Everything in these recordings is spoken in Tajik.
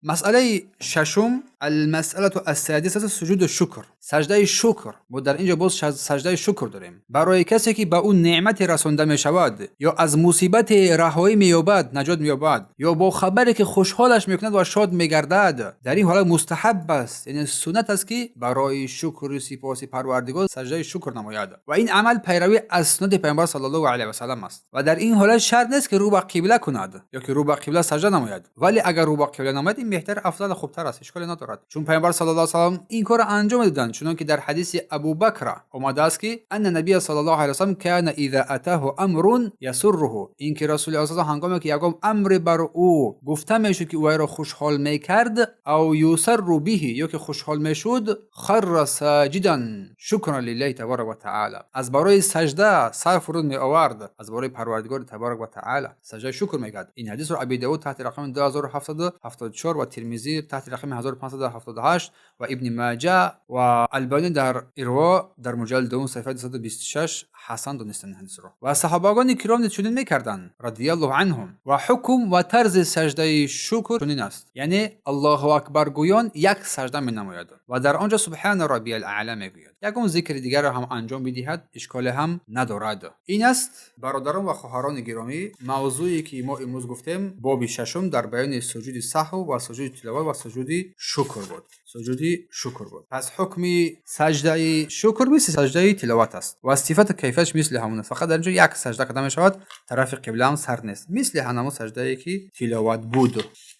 Масъалаи шашум: المسألة السادسة سجود الشكر, саждаи шукр. Мо дар ин ҷо боз саждаи шукр дорем. Барои касе, ки ба ӯ неъмате расонда мешавад ё аз мусибате раҳоӣ меёбад, наҷот меёбад, ё бо хабаре, ки хушҳолаш мекунад ва шод мегардад, дар ин ҳолат мустаҳаб аст, яъне суннат аст, ки барои шукру сипоси Парвардигор саждаи шукр намояд. Ва ин амал пайравӣ аз суннати Пайғамбар саллаллоҳу алайҳи васаллам аст. Ва дар ин ҳолат шарт нест, ки рӯ ба қибла кунад ё ки рӯ ба қибла сажда намояд, вале агар рӯ ба қибла намояд, ин беҳтар, афзал, хубтар аст, ишколе надорад, чун Пайғамбар саллаллоҳу алайҳи васаллам ин корро анҷом медоданд, чунон ки дар ҳадиси Абубакра омадааст, ки أن النبي صلى الله عليه وسلم كان إذا أتاه أمر يسره, ин ки Расули Аллоҳ ҳангоме ки ягон амре бар ӯ гуфта мешуд, ки вайро хушҳол мекард, أو يسر به, ё ки хушҳол мешуд, خر ساجدا شكرا لله تبارك وتعالى, аз барои сажда сар фуруд меовард, аз барои Парвардигори табарак ва таала саждаи шукр мекард. Ин ҳадисро Аби Давуд таҳти рақами 2774 ва Тирмизӣ таҳти рақами 1578 ва Ибни Маҷа ва Албанӣ дар Ирво дар муҷаллади дуввум, саҳифаи 226 ҳасан донистанд ин ҳадисро. Ва саҳобагони киром низ чунин мекарданд, رضي الله عنهم. Ва ҳукм ва тарзи саждаи шукр чунин аст, яъне Аллоҳу акбар гӯён як сажда менамояд ва дар он ҷо سبحان ربي الأعلى мегӯяд. Ягон зикри дигарро ҳам анҷом бидиҳад, ишколе ҳам надорад. Ин аст, бародарон ва хоҳарони гиромӣ, мавзӯе, ки мо имрӯз гуфтем. Боби шашум дар баёни суҷуди саҳв ва суҷуди тиловат ва суҷуди шукр буд, суҷуди шукр буд. Пас ҳукми саждаи шукр мисли саждаи тиловат аст ва сифату кайфияташ мисли ҳамон аст, фақат дар ин ҷо як сажда карда мешавад, тарафи қибла ҳам сар нест, мисли ҳамон саждае, ки тиловат буд,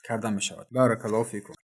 карда мешавад. بارك الله فيكم.